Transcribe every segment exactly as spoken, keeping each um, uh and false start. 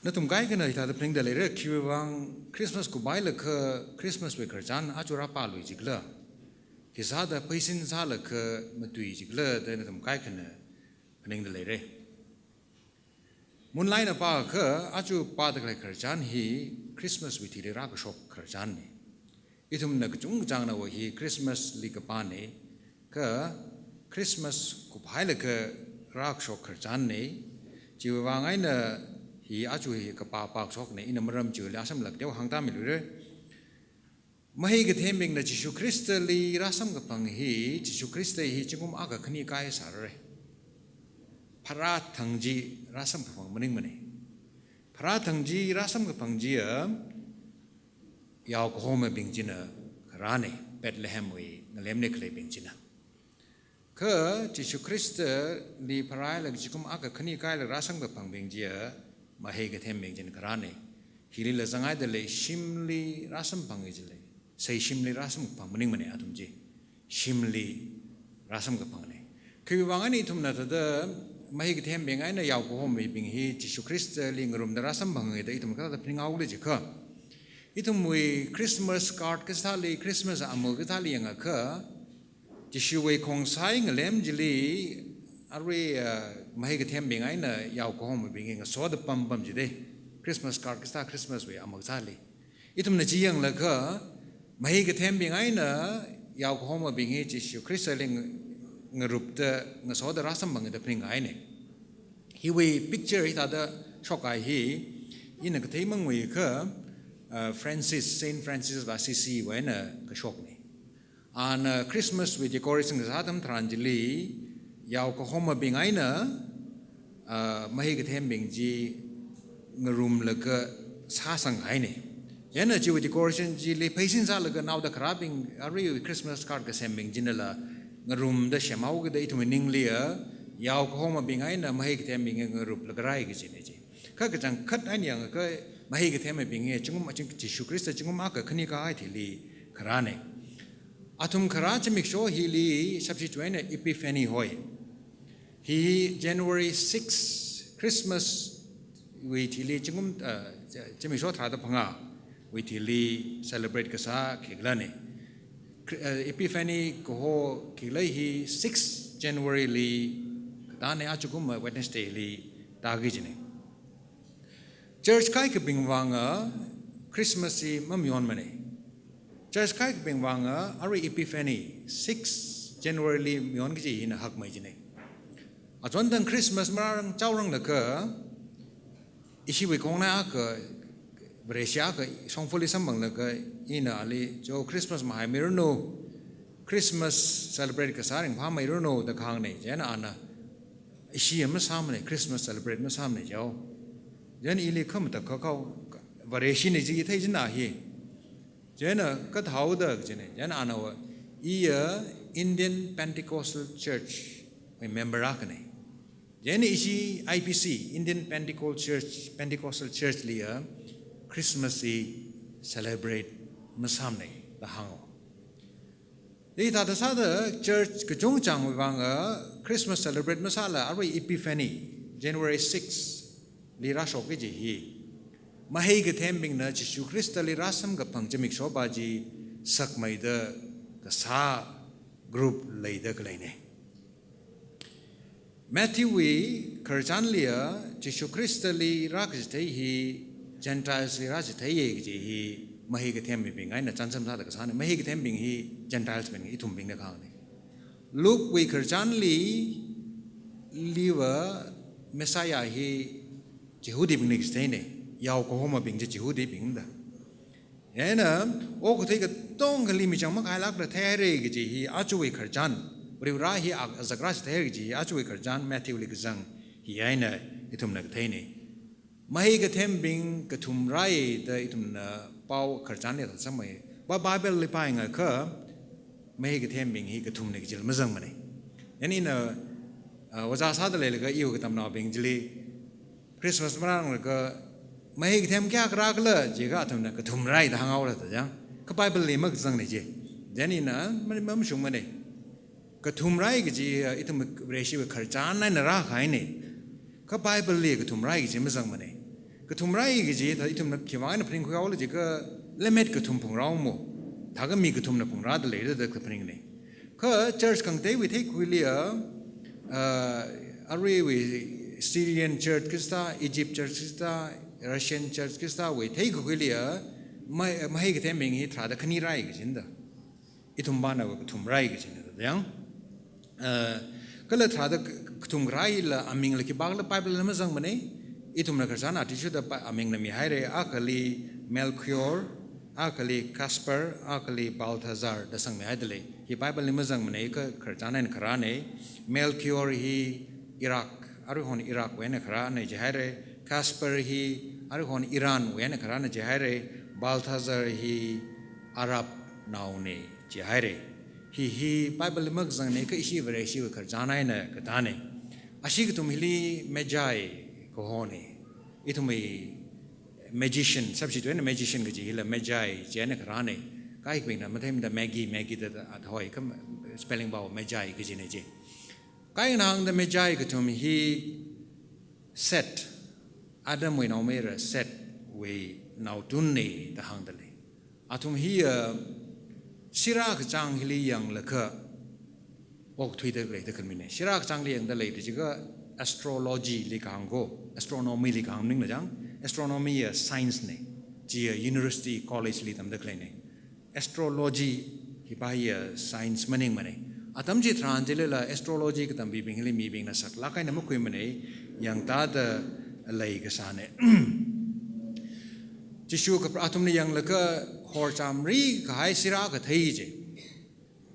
Nathum kaikhana hithāda phaningda leira, khiwuivang Christmas kuphailaga Christmas wui khararchan aja rāpālui jikhala, khisāda pheisin sālaga matui jikhala da nathum kaikhana phaningda leira. Munlaina pākha aja pāda khalei khararchan hi Christmas wui thili rākashok khararchanna. Ithumna kachungkachāngna va hi Christmas li kapāna, kha Christmas kuphailaga rākashok khararchanna. Chiwuivang eina hi aja hi kapā pākashokna, ina maram chiwuili asamlāk teokha hāngtāmiluira. Mahai kathembingna Jishu Khristali rāsamkaphang hi, Jishu Khrista hi zingkum akha khani kahai sāra. Pharāthang chi rāsamkaphang maningmana. Pharāthang chi rāsamkaphang chiya, yao kahomabing china kharāna, Bethlehem wui ngalemli khaleibing china. Kha Jishu Khristali pharālaga zingkum akha khani kahailaga rāsamkaphangbing chiya, mahai kathembing china kharāna. Hilila zanghaida lei, shimli rāsamphanga jilei. Seishimli rāsamkaphang maningmana athum chi. Shimli rāsamkaphangna. Khiwuivang eina ithumna thāda mahai kathembing eina yao kahomabing hi Jishu Khristali ngarumda rāsamphanga da ithum kathāda phaninghaola jiakha, ithumwui Christmas card kasāli, Christmas amang kasāli yangakha, Jishuwui khongsai ngalem chili arui, ah, mahai kathembing eina yao kahomabing hi ngasoda pam pam jida, Christmas card kasā, Christmas wui amang kasāli. Ithumna chi yanglaga, mahai kathembing eina yao kahomabing hi Jishu Khristali ng-, ngarumda ngasoda rāsamphanga da phaninghaina. Hiwui picture hithāda shokkahai hi, ina kathei mangwui kha, ah, Francis, Saint Francis of Assisi wui eina kashokna. Ana Christmas wui decoration kasā atam tharan chili, yao kahomabing eina, ah, mahai kathembing chi ngarumlaga sāsanghaina. Chieina chiwui decoration chili pheisin sālaga naoda kharābing, arui Christmas card kasembing chinala ngarumda semhaoki da ithumwui ningliya, yao kahomabing eina mahai kathembing hi ngaruplaga rāi kajina chi. Kha kachangkhat eina yangakha mahai kathembing hi zingkum, zing-, Jishu Khrista zingkum akha khani kahai thili kharāna. Athum kharā zimiksho hili shapshi tuina Epiphany hoi. Hi January six, Christmas wui thili zingkum, ah, zimiksho tharāda phangā wui thili celebrate kasā khikhalana. Khri-, ah, Epiphany kaho khikhalei hi six January li katāna, ajakumva Wednesday li tāki kajina. Church kaikhabing vanga Christmas hi mamayonmana. Church kaikhabing vanga arui Epiphany six January li mayon kaji hina hakmei jina. Achon thang Christmas marāranglakha, ishiwui khongnai akha, Vareshi akha shongfali samphanglaga ina ali, cho Christmas mahaimiranu, Christmas celebrate kasā ringphāmiranu da kahāngna, chieina ana, ishi masāmana, Christmas celebrate masāmana jao. Chieina ili khamatakhak haowa, Vareshina chi thei china hi. Chieina kathāda kajina, chieina anava, iya Indian Pentecostal Church wui member akhana. Chieina ishi I P C, Indian Pentecostal Church, Pentecostal Church liya Christmas hi celebrate masāmana da hānga. Hithāda sāda church kachungchang vanga Christmas celebrate masāla arui Epiphany, January six li rāshok kaji hi, mahai kathembingna Jishu Khristali rāsamkaphang zimiksho pa chi sakmeida kasā group leida khaleina. Matthew wui khararchanliya Jishu Khristali rākachithei hi Gentiles li rāchitheiya kaji hi mahai kathembing eina chānjam sāda kasāna. Mahai kathembing hi Gentiles bing, ithumbingna kahāngna. Luke wui khararchanli, liva Messiah hi Jihudibingna kachitheina, yao kahomabing chi Jihudibing da. Chieina, okathui katongali michang makahailākla theihaira kaji hi ajawui khararchan, Varivara hi a-, azak rāchitheira kaji hi ajawui khararchan Matthew li kazang hi eina ithumna katheina. Mahai kathembing kathum rāi da ithumna pao khararchanli thāda samphanga. Ba Bible li pāyangakha, mahai kathembing hi kathumna kajila mazangmana. Chieina ina, ah, ojā sāda leilaga iwui katamnaobing chili, Christmas marāranglakha, mahai kathem kayākha rākhala jiakha athumna kathum rāi da hānghaora da jang. Kha Bible li makazangna chi. Chieina ina, ma-, mamashungmana. Kathum rāi kaji, ah, ithum Vareshiwui khararchan eina rākahaina. Kha Bible li kathum rāi kaji mazangmana. Kathum rāi kaji, thā ithumna khivang eina phaningkhui haola jiakha, lemmet kathum phungrāomo. Thākha mi kathumna phungrāda leira da kaphaningnei. Kha church khangateiwui theikhuiliya, uh, aruiwui Syrian church kachithā, Egypt church kachithā, Russian church kachithāwui theikhuiliya, ma-, mahai kathembing hi tharāda khani rāi kajina da. Ithumvana kathum rāi kajina da yang. Uh, kala tharāda k-, kathum rāila amingla khipākhala Bible la mazangmanei. Ithumna khararchan athishurda pa-, amingla mihaira, akhali Melchior, akhali Caspar, akhali Balthazar da sangmihaida lei. Hi Bible li mazangmanei, kha khararchan eina kharānei. Melchior hi Iraq, aruihon Iraqwui eina kharānei jihaira. Caspar hi aruihon Iranwui eina kharānei jihaira. Balthazar hi Arabnaonei jihaira. Hi hi Bible li makazangnei, kha ishi Vareshiwui khararchan eina katānei. Ashi kathum hili Magi kahonei. Ithumwui magician, substitute eina magician kaji hila Magi chieina kharānei. Kaikhabingna matheimada Maggi, Maggi da, da, da hoi, kha spelling pao Magi kajinei chi. Kaikhana hāngda Magi kathum hi Seth, Adamwui naomayara Sethwui naotunnei da hāngda lei. Athum hi, uh, sirā kachāng hili yanglakha, okthuida leida khalei minei. Sirā kachāngli yangda leida jiakha astrology li kahāng ko, astronomy li kahāng maningla chang, astronomy ya science nei, chiya university college li tamda khaleinei. Astrology hi pa hiya science maningmanei. Atam chitharan chilila astrology katamvibing hili mibingna saklāk eina makhuimanei, yangtāda lei kasānei. Jishu kha athumna yanglakha horchamri kahai sirā kathei chi.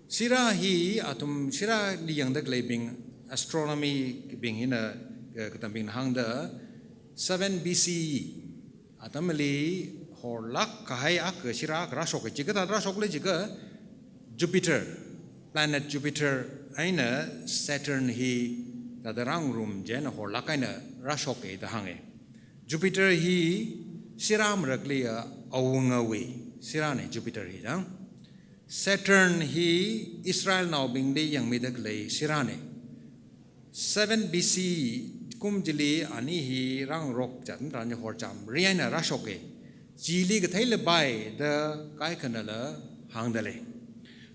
Sirā hi athum sirāli yangda khaleibing, astronomy bing hina, eh, katambingna hāngda seven B C E atamli horlāk kahai akha sirā akha rāshok, chi kathāda rāshokla jiakha Jupiter, planet Jupiter eina Saturn hi thāda rāngarum chieina horlāk eina rāshoka da hānga. Jupiter hi sirā marakliya awungawui sirānei Jupiter hi chang. Saturn hi Israelnaobingli yangmida khalei sirānei. Seven B C kum chili ani hi rāngarok chitharan chi horchamri eina rāshoka. Chili kathei lapai da kaikhanala hāngda lei.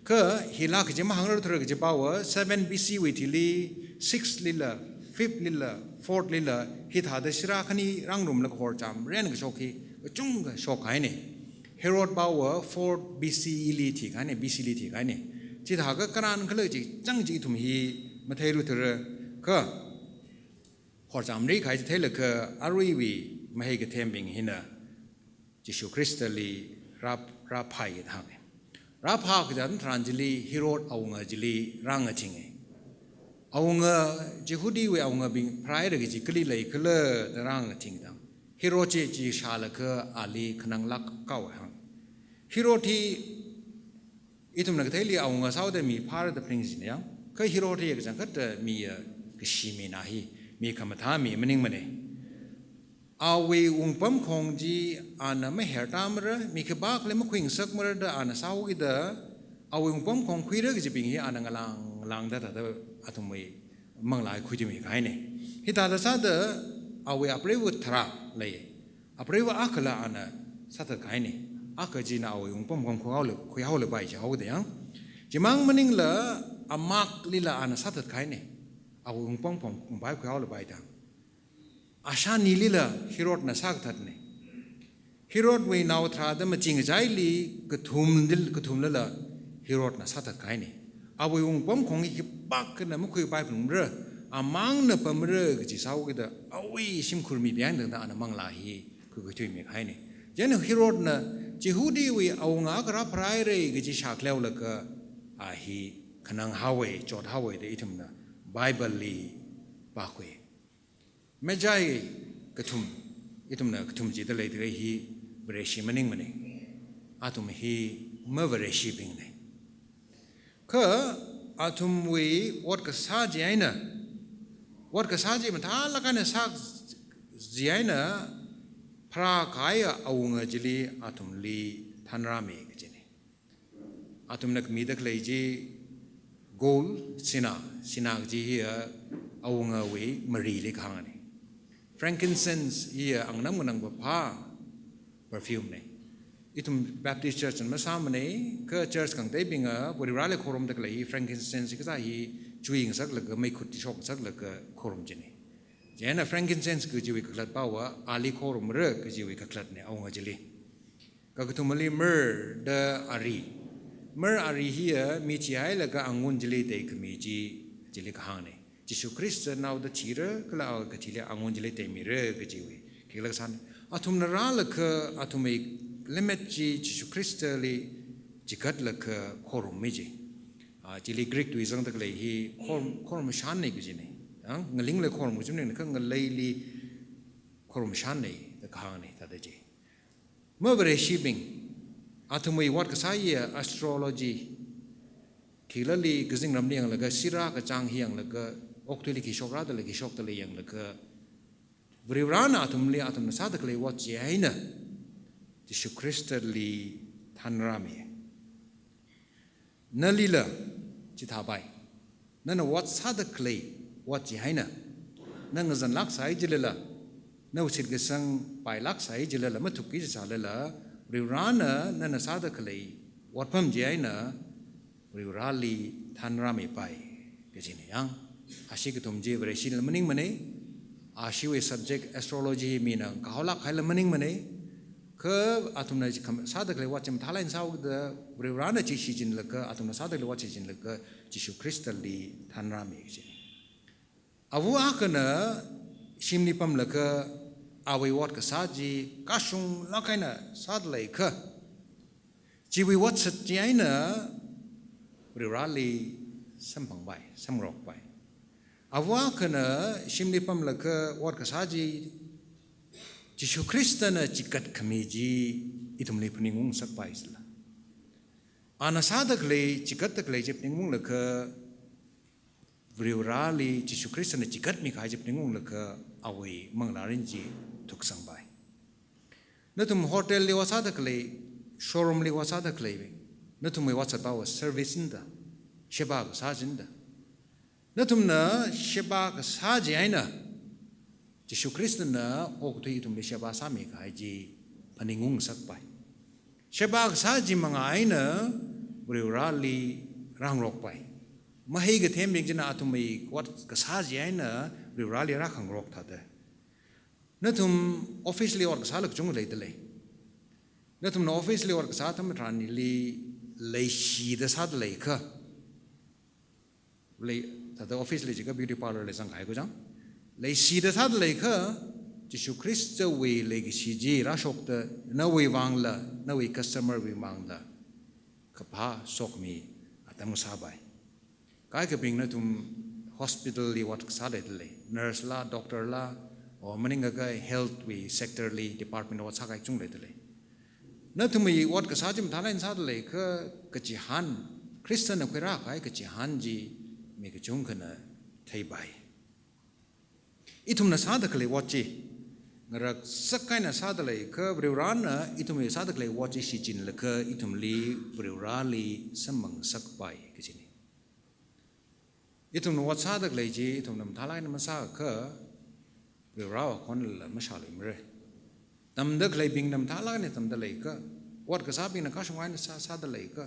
Kha hila kaji mahāngrarthura kaji paowa seven B C wui thili six lila, fifth lila, fourth lila, hithāda sirā khani rāngarumlaga horchamri eina kashok hi kachungkha shokhainei. Herod paowa four B C E li thikahainei, B C li thikahainei. Chithākha kharan khala chi chang chi ithum hi matheirarthura, kha horchamri kahai chi theilaga aruiwui mahai kathembing hina Jishu Khristali rā, rāphai da hānga. Rāphā kachitharan chili Herod awunga chili rāngachinga. Awunga, Jihudiwui awungabing pharāhaira kaji kali leikhala da rāngachingda, Herod chi chi shālaga ali khananglāk kao hāng. Herod hi ithumna katheili awunga sāhaoda mi phāra da phaning kajina yang. Kha Herod hi kachangkhatta mi, eh, kashi mina hi, mi khamathā mi maningmanei. Awui wungpamkhong chi ana mahertamara, mi khipākhala makhuingasakmara da ana sāhaokida, awui wungpamkhong khuira kajibing hi ana ngalāng ngalāngda thāda athumwui manglā khuithuimi kahainei. Hithāda sāda awui apreiva tharā lei. Apreiva akhala ana sāthatkahainei. Akha china awui wungpamkhong khuihaola, khuihaolapai jihaoda yang. Chimang maningla amarklila ana sāthatkahainei. Awui wungpamkhong khuihaolapai da. Ashanilila Herodna sākathatnei. Herodwui nao tharāda maching kachaili kathum dil, kathumlala Herodna sāthatkahainei. Awui wungpamkhong hi khipākhana makhuipaiphalungmara, amangna pamra kaji sāhaokida awui shimkhur mibing tangda ana manglā hi khuikhuithuimi kahainei. Chieina Herodna Jihudiwui awunga akha rāpharāhaira kaji shākhaleolaga a hi khananghaowa, chothaowa da ithumna Bible li pākhui. Magi kathum, ithumna kathum jida leida khalei hi Vareshi maningmanei. Athum hi mavareshibingnei. Kha athumwui ot kasā chieina, ot kasā chi mathālāk eina sā chieina, pharākahai awunga chili athumli thanrāmi kajinei. Athumna khamida khalei chi gold, sinā, sinā kaji hiya awungawui marili kahāngnei. Frankincense hiya angnam nganang papā perfume na. Ithum Baptist Church na masāmana, kha church khangateibingna Varivarali khorumda khalei hi frankincense hi kasā hi chuingasaklaga, meikhut shokngasaklaga khorum china. Chieina frankincense kajiwui kakhalatpava ali khorumra kajiwui kakhalatna, awunga chili. Kakathumali myrrh da ari. Myrrh ari hiya mi thihailaga angun chili teikhami chi, chili kahāngna. Jishu Khrista naoda thira kala awo kathili angun chili teimira kajiwui khikhala kasāna. Athumna rālaga athumwui lemmet chi Jishu Khristali chigatlaga khorummi chi. Ah, chili Greek tui zangda khalei hi khorum, khorumshanna kajina. Ang ngalingla khorum kaji maningla kha ngaleili khorumshanna da kahāngna thāda chi. Mavareshibing, athumwui ot kasā hiya astrology, khikhalali kazingramli yanglaga, sirā kachāng hi yanglaga, okathuili khi shokrada lei, khi shokda lei yanglaga, Varivarana athumli athumna sāda khalei ot chieina Jishu Khristali thanrāmi. Nalila chithāpai. Nana ot sāda khalei ot chieina, na ngazanlāksai jilala, nawui shitkasang pailāksai jilala, mathukki sālala, Varivarana nana sāda khalei otpam chieina Varivarali thanrāmipai kajina. Yang, ashi kathum chi Vareshila maningmana, ashiwui subject astrology mina kahaolāk kahaila maningmana, kha athumna chi kham-, sāda khalei ot chi mathālāk eina sāhaoda, Varivarana chi shichinlaga, athumna sāda khalei ot shichinlaga, Jishu Khristali thanrāmi kaji. Ava akhana shimli pamlaga awui ot kasā chi kashunglāk eina sāda leiakha, chiwui otsak chieina Varivarali samphangpai, samngarokpai. Ava akhana shimli pamlaga ot kasā chi Jishu Khristana chigatkhami chi ithumli phaningungngasakpai sila. Ana sāda khalei, chigatda khalei chi phaningunglaga, Varivarali Jishu Khristana chigatmi kahai chi phaningunglaga awui manglārin chi thuksangpai. Nathum hotel li ot sāda khalei, showroom li ot sāda khalei, nathumwui otsakpava service na da, sheba kasā china da. Nathumna sheba kasā chieina Jishu Khristana okathui ithumli sheba sāmi kahai chi phaningungngasakpai. Sheba kasā chi manga eina Varivarali rāngarokpai. Mahai kathembing china athumwui ot kasā chieina Varivarali rākhangarok thāda. Nathum office li ot kasāla kachungkha leida lei. Nathumna office li ot kasā atam tharanli leishida sāda leiakha, lei, thāda office li jiakha beauty parlour li zangkahai kachang. Leishida sāda leiakha, Jishu Khristawui leikashi chi rāshokda, nawui vangla, nawui customer wui vangla kaphā shokmi atam kasāpai. Kaikhabing nathum hospital li ot kasā leida lei, nurse la, doctor la, or maningakha health wui sector li department ot sākahai kachungkha leida lei. Nathumwui ot kasā chi mathālāk eina sāda leiakha, kachihān, Khristana khuirā kahai kachihān chi mi kachungkhana theipai. Ithumna sāda khalei ot chi ngaraksak eina sāda leiakha, Varivarana ithumwui sāda khalei ot chi shichinlaga ithumli Varivarali samphangngasakpai kajina. Ithumna ot sāda khalei chi ithumna mathālāk eina masāakha, Varivarawui akhonla mashāluimara. Tamda khaleibingna mathālāk eina tamda leiakha, ot kasābingna kashunglāk eina sā, sāda leiakha,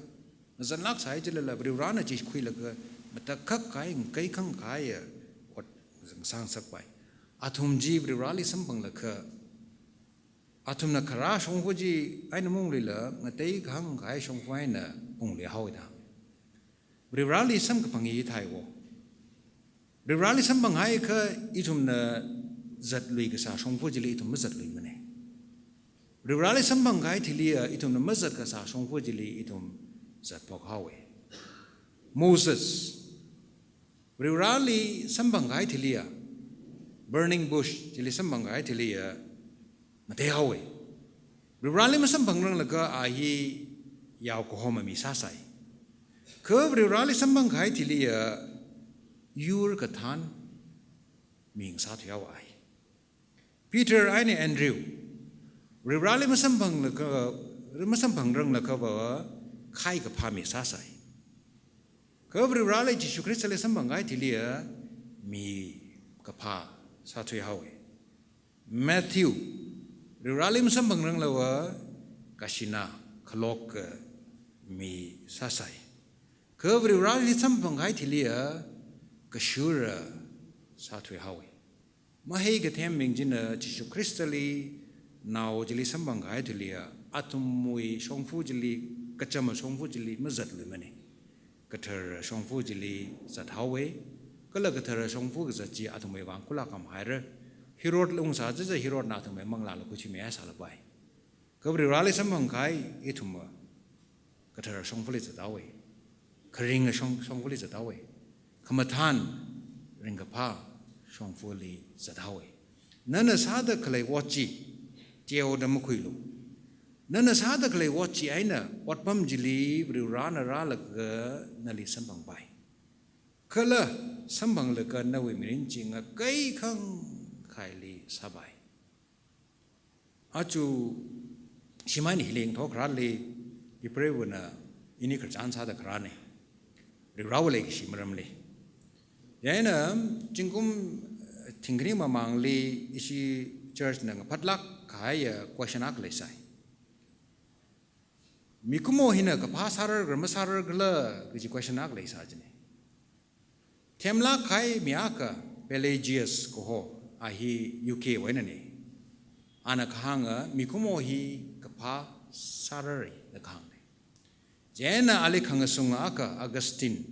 ngazanlāksai jilala Varivarana chi khuilaga matakhak kahai, ngakaikhang kahaiya ot ngasāngasakpai. Athum chi Varivarali samphanglaga, athumna kharā shongfa chi eina maunglila, ngateikahang kahai shongfa eina ungluihaowa da. Varivarali samkaphang hi theiwo. Varivarali samphanghaiakha ithumna zatlui kasā shongfa chili ithum mazatluimana. Varivarali samphang kahai thiliya ithumna mazat kasā shongfa chili ithum zatphok haowa. Moses, Varivarali samphang kahai thiliya, burning bush chili samphang kahai thiliya, ngateihaowa. Varivarali masamphangranglaga a hi yao kahoma mi sāsai. Kha Varivarali samphang kahai thiliya, yur kathān mi ngasāthuihaowa a hi. Peter eina Andrew, Varivarali masamphanglaga, masamphangranglagava khai kaphā mi sāsai. Kha Varivarali Jishu Khristali samphang kahai thiliya mi kaphā sāthuihaowa. Matthew, Varivarali masamphangranglava, kashina khalok kami sāsai. Kha Varivarali samphangkahai thiliya, kashura sāthuihaowa. Mahei kathembing china Jishu Khristali nao chili samphangkahai thiliya, athumwui shongfa chili, kachama shongfa chili mazatluimana. Kathara shongfa chili zathaowa, kala kathara shongfa kazat chi athumwui vang khulakam haira. Herod lungsa zaza Herodna athumwui manglāla khuithuimihai sālapai. Kha Varivarali samphangkahai ithumva kathara shongfali zathaowa. Kharinga shong, shongfali zathaowa. Khamathān ringkaphā shongfali zathaowa. Nana sāda khalei ot chi teoda makhuilu. Nana sāda khalei ot chi eina otpam chili Varivarana rālaga nali samphangpai. Kala samphanglaga nawui mirin chi ngakai khangkhaili sāpai. Aja shimān hili ngtho kharāli, ipreiva̱na ini khararchan sāda kharāna. Varivarawui leikashi maramli. Chieina zingkum thingkhani mamangli ishi church na ngaphatlāk kahaiya question akha leisai. Mikumo hina kaphā sārar kala masārar kala kaji question akha leisā china. Themlāk kahai mi akha Pelagius kaho, a hi U K wui einana. Ana kahānga mikumo hi kaphā sārarra da kahāngna. Chieina ali khangasunga akha Augustine,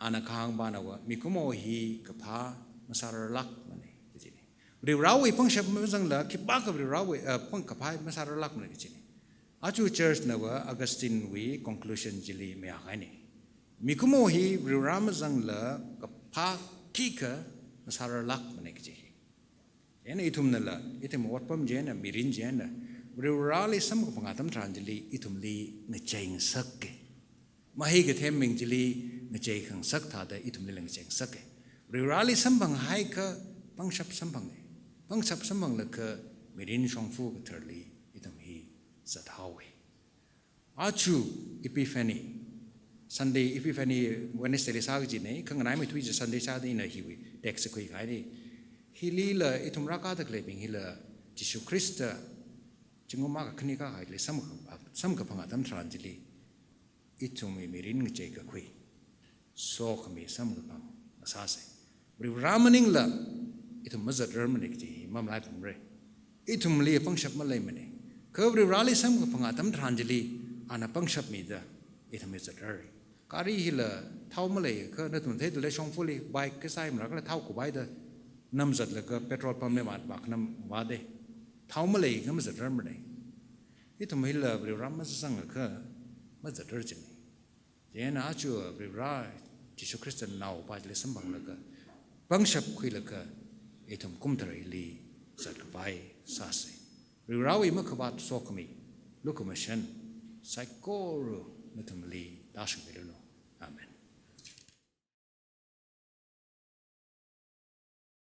ana kahāng banava mikumo hi kaphā masārarlākmana kajina. Varivarawui pangshap mazangla khipākha Varivarawui, eh, pang kaphā masārarlākmana kajina. Aja church nava Augustine wui conclusion chili mayākahaina. Mikumo hi Varivara mazangla kaphā khikha masārarlākmana kaji. Chieina ithumnala, ithum otpam chieina, mirin chieina, Varivarali samkaphang atam tharan chili ithumli ngacheingasaka. Mahei kathembing chili ngacheikhangasak thāda ithumlila ngacheingasaka. Varivarali samphanghaikha pangshap samphanga. Pangshap samphanglaga mirin shongfa katharali ithum hi zathaowa. Aja Epiphany, Sunday Epiphany Wednesday li sā kajina, khanganai meithui chi Sunday sāda ina hiwui text khuikahaina. Hilila ithum rākada khaleibing hila Jishu Khrista zingkum akha khani kahaili samka-, samkaphang atam tharan chili ithumwui mirin ngacheikakhui, sokhami samkaphang ngasāsa. Varivara maningla ithum mazatrarmana kaji hi mamalaiphungmara. Ithumli pangshap maleimana. Kha Varivarali samkaphang atam tharan chili ana pangshap mida ithum hi zatrara. Gari hila thao maleiakha nathum theida lei shongfali bike kasā mara kala thao khuipaida namzatlaga petrol pump li mat baknam vāda. Thao maleiakha mazatrarmana. Ithum hila Varivara mazangakha mazatrar china. Chieina aja Varivara Jishu Khrista naopa chili samphanglaga, pangshap khuilaga, ithum kum tharāli zatkhavai sāsa. Varivarawui makhavāt sokhami, lukhamashan saikora nathumli tāshungmiranu. Amen.